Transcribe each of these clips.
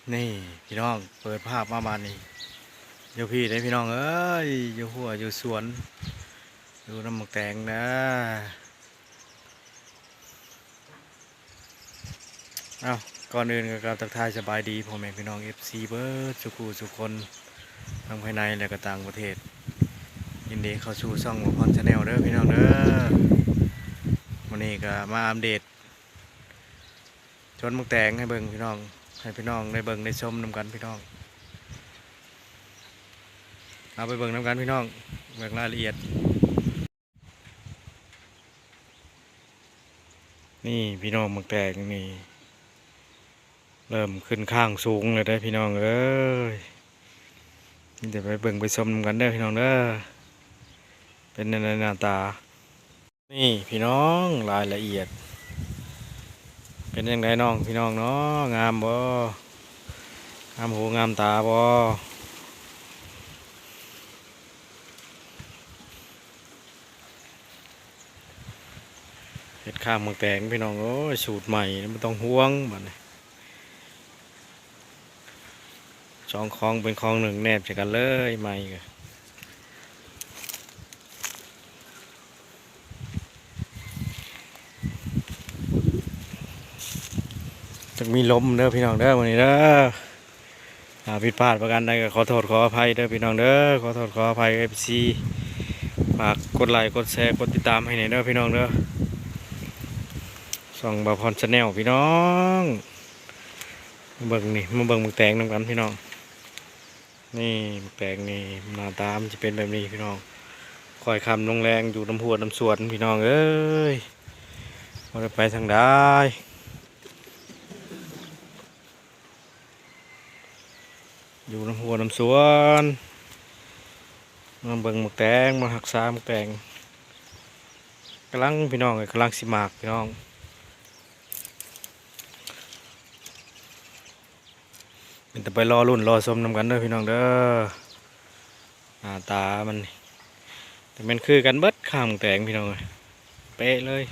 ນີ້ພີ່ນ້ອງ ເປີດພາບມາບາດນີ້ ຢູ່ພີ້ເດ້ພີ່ນ້ອງເອີຍ ຢູ່ຮົ້ວຢູ່ສວນ ຢູ່ນຳໝາກແຕງນະ. ເອົ້າ ກ່ອນອື່ນກໍກາບທັກທາຍສະບາຍດີພໍ່ແມ່ພີ່ນ້ອງ ເອັຟຊີ ເບິດສູ່ຄູ່ສູ່ຄົນ ທັງພາຍໃນ ແລະ ກໍຕ່າງປະເທດ. ຍິນດີເຂົ້າສູ່ຊ່ອງບ່າວພອນ Channel ເດີພີ່ນ້ອງເດີ. ມື້ນີ້ກໍມາອັບເດດ ສວນໝາກແຕງໃຫ້ເບິ່ງພີ່ນ້ອງ ໃຫ້ພີ່ນ້ອງໄດ້ເບິ່ງໄດ້ຊົມນຳກັນພີ່ນ້ອງ. ເອົາໄປເບິ່ງນຳກັນພີ່ນ້ອງ ເບິ່ງລາຍລະອຽດ. ນີ້ພີ່ນ້ອງ ໝາກແຕງນີ້ເລີ່ມຂຶ້ນຄ້າງສູງແລ້ວເດ້ພີ່ນ້ອງເອີຍ. ມີແຕ່ໄປເບິ່ງໄປຊົມນຳກັນເດີພີ່ນ້ອງເດີ ເປັນແນວໃດໜ້າຕາ. ນີ້ພີ່ນ້ອງ ລາຍລະອຽດ ເປັນຈັ່ງໃດນ້ອງພີ່ນ້ອງເນາະ ງາມບໍ່ ງາມຫູງາມຕາບໍ່? ເຮັດຄ້າງໝາກແຕງພີ່ນ້ອງເອີຍ ສູດໃໝ່ ບໍ່ຕ້ອງຫ່ວງບາດນີ້. ສອງຂອງເປັນຂອງໜຶ່ງແນບໃສ່ກັນເລີຍ ໃໝ່ກໍຈັກມີລົມເດີພີ່ນ້ອງເດີ ມື້ນີ້ເດີ. ຖ້າຜິດພາດປະການໃດກໍຂໍໂທດຂໍອະໄພເດີພີ່ນ້ອງເດີ ຂໍໂທດຂໍອະໄພ ເອັຟຊີ. ຝາກກົດໄລກົດແຊກົດຕິດຕາມໃຫ້ແດ່ເດີພີ່ນ້ອງເດີ ຊ່ອງບ່າວພອນ Channel ພີ່ນ້ອງ. ເບິ່ງນີ້ ມາເບິ່ງໝາກແຕງນຳກັນພີ່ນ້ອງ. ນີ້ໝາກແຕງນີ້ ໜ້າຕາມັນຈະເປັນແບບນີ້ພີ່ນ້ອງ. ຄ່ອຍຄ່ຳລົງແລງ ຢູ່ນຳຮົ້ວນຳສວນພີ່ນ້ອງເອີຍ ບໍ່ໄດ້ໄປທາງໃດ ຢູ່ນຳຮົ້ວນຳສວນ. ມາເບິ່ງໝາກແຕງ ມາຮັກສາໝາກແຕງ ກຳລັງພີ່ນ້ອງເອີຍ ກຳລັງຊິໝາກພີ່ນ້ອງ. ມີແຕ່ໄປລໍລຸ້ນລໍຊົມນຳກັນເດີພີ່ນ້ອງເດີ. ໜ້າຕາມັນນີ້ ແຕ່ແມ່ນຄືກັນເບິດ ຂ້າງແຕງພີ່ນ້ອງເອີຍ ເປະເລີຍ.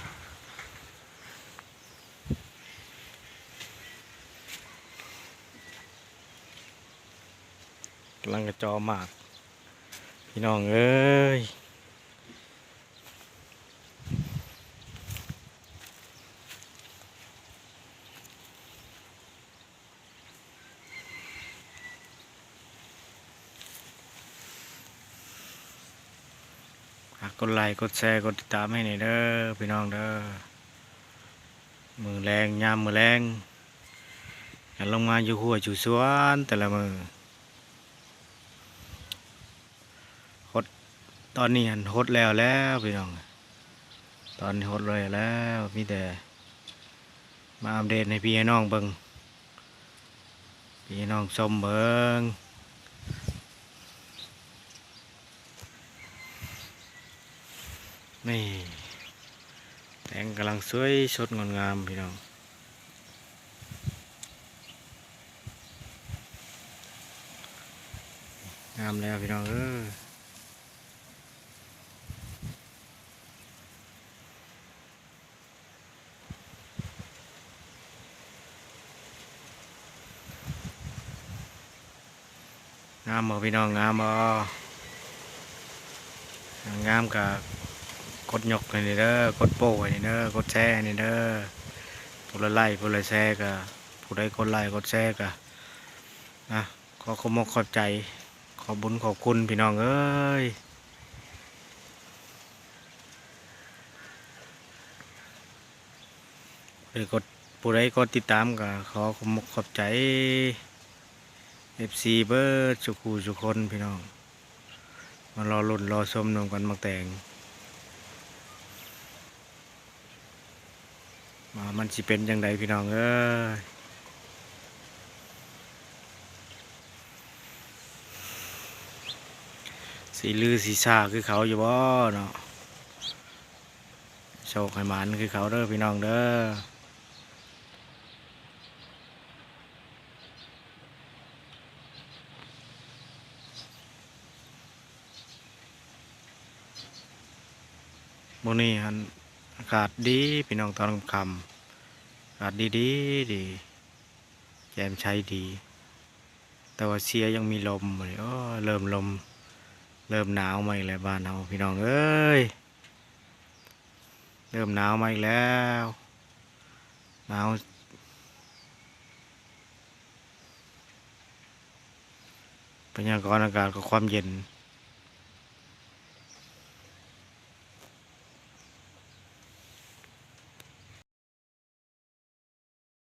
ກຳລັງກະຈໍໝາກພີ່ນ້ອງເອີຍ. ຝາກກົດໄລກົດແຊກົດຕິດຕາມໃຫ້ແດ່ເດີພີ່ນ້ອງເດີ. ມື້ແລງ ຍາມມື້ແລງ ກະລົງມາຢູ່ຮົ້ວຢູ່ສວນແຕ່ລະມື້. ຫົດ ຕອນນີ້ຫັ້ນຫົດແລ້ວແລ້ວພີ່ນ້ອງ ຕອນນີ້ຫົດແລ້ວແລ້ວ ມີແຕ່ມາອັບເດດໃຫ້ພີ່ໃຫ້ນ້ອງເບິ່ງ ພີ່ໃຫ້ນ້ອງຊົມເບິ່ງ. ນີ້ ແຕງກຳລັງສວຍສົດງົດງາມພີ່ນ້ອງ. ງາມແລ້ວພີ່ນ້ອງເອີຍ. ງາມບໍ່ພີ່ນ້ອງ ງາມບໍ່? ງາມກະກົດຍົກໃຫ້ແດ່ເດີ ກົດໂປ້ໃຫ້ແດ່ເດີ ກົດແຊໃຫ້ແດ່ເດີ. ຜູ້ລະໄລ້ຜູ້ລະແຊກະ ຜູ້ໃດກົດໄລ້ກົດແຊກະ ນະ ຂໍຂອບອົກຂອບໃຈ ຂອບບຸນຂອບຄຸນພີ່ນ້ອງເອີຍ. ຜູ້ໃດກົດ ຜູ້ໃດກົດຕິດຕາມກໍຂໍຂອບອົກຂອບໃຈ ເອັຟຊີ ເບິດສູ່ຄູ່ສູ່ຄົນພີ່ນ້ອງ. ມາລໍລຸ້ນລໍຊົມນຳກັນໝາກແຕງ ວ່າມັນຊິເປັນຈັ່ງໃດພີ່ນ້ອງເອີຍ. ຊິລືຊິຊາຄືເຂົາຢູ່ບໍ່ເນາະ? ໂຊກໃຫ້ໝານຄືເຂົາເດີພີ່ນ້ອງເດີ. ມື້ນີ້ຫັ້ນອາກາດດີພີ່ນ້ອງ ຕອນຄ່ຳໆ ອາກາດດີໆ ດີ ແຈ່ມໃສດີ. ແຕ່ວ່າເຊຍຍັງມີລົມ. ໂອ້ ເລີ່ມລົມ ເລີ່ມໜາວມາອີກແລ້ວບ້ານເຮົາ ພີ່ນ້ອງເອີຍ. ເລີ່ມໜາວມາອີກແລ້ວ ໜາວ. ພະຍາກອນອາກາດກໍຄວາມເຢັນ